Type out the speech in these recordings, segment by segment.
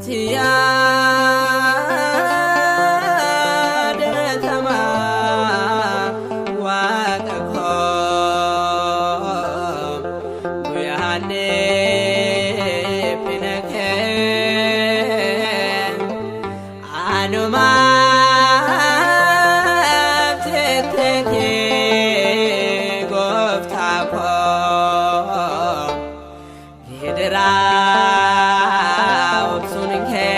Natti yaadatama Waaqa koo, guyyaan dhiphina kee anumaaf jettee, gooftaa koo, gidiraa obsuun kee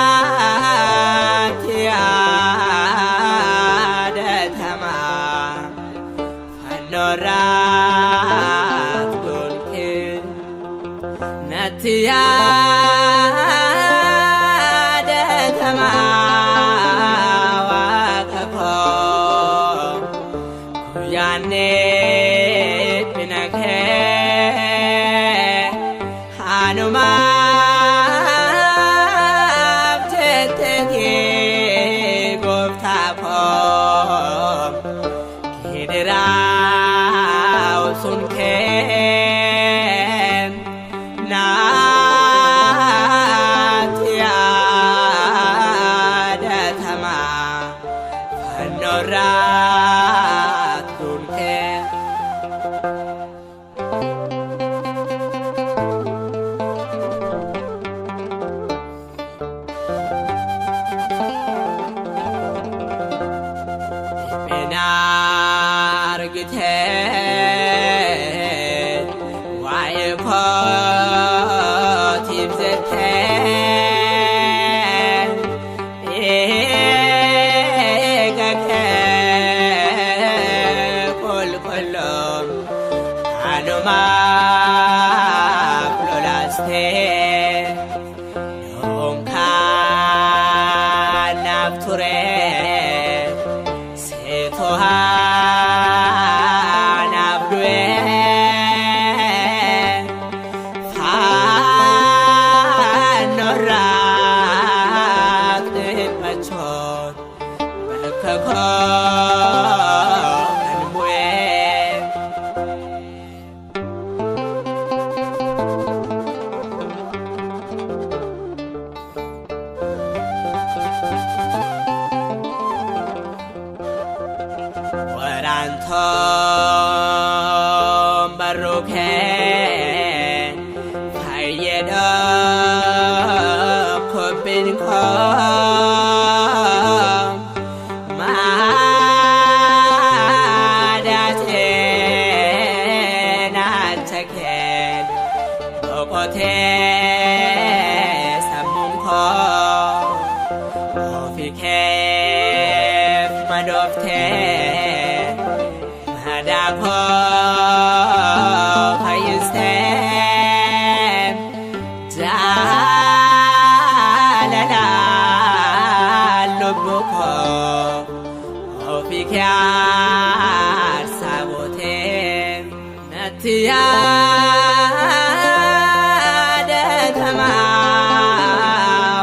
natti yaadatama, fannoorraat golkee natti yaadatama Waaqa koo, guyyaan dhiphina kee anumaaf jettee, gooftaa koo, gidiraa obsuun kee natti yaadatama, fannoorraat kee. Dhiphina argitee waa'ee kootiif jettee, dhiiga kee qulqulluun anumaaf lolaastee, dunkaan naaf ture seetoo naaf du'e, fannoorraat dhiphachuun bakka koo kan bu'e. Waraantoon barruu kee fayyadoo kobbin koo maadaatee naacha kee boqotee, sammuun koo ofii keef madooftee, madaa koo fayyistee, jaalala lubbuu koo ofii kee aarsaa gootee, natti yaadatama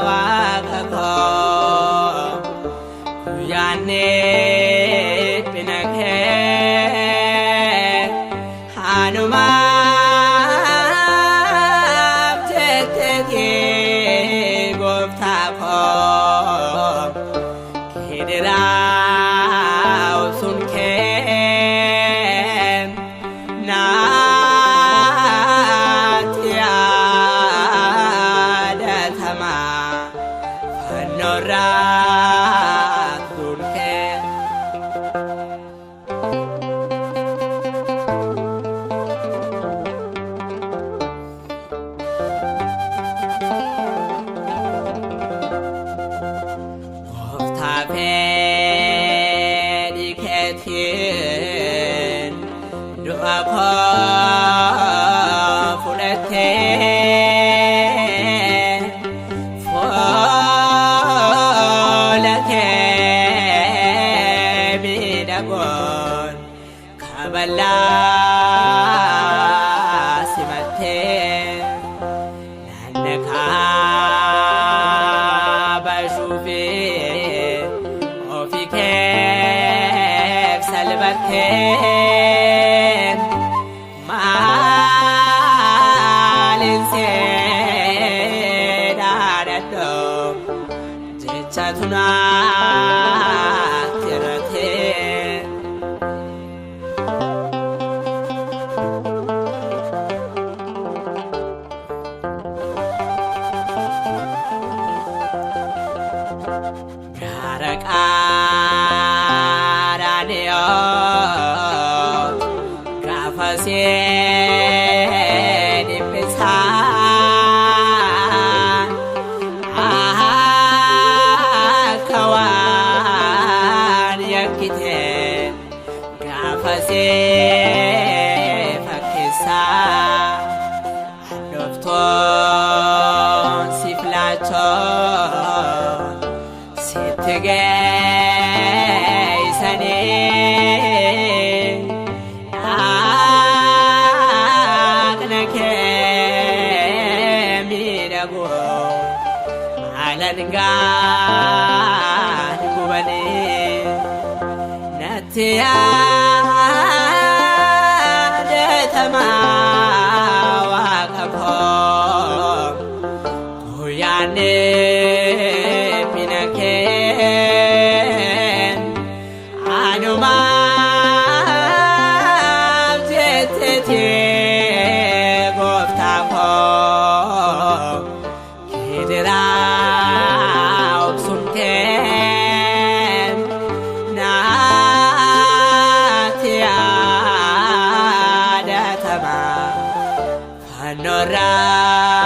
Waaqa koo, guyyaan dhiphina kee anumaaf jettee, gooftaa koo, gidiraa obsuun kee natti yaadatama, fannoorraat kee. Gooftaa, fedhii keetiin du'a koo fudhattee, fuula kee miidhagoon kaballaa simattee, nanna kaabashuufi ofii keef salbattee. Ulfasee fakkeessaa Dhoftoon si filaachoo sitti geessanii dhaqna kee miidhagu alangaan gubanii natti yaadatamaa waaqa koo guyyaan dhiphina kee anumaaf jetteeti gooftaa koo gidiraa obsuun kee naatti yaadatamaa fannoorraa.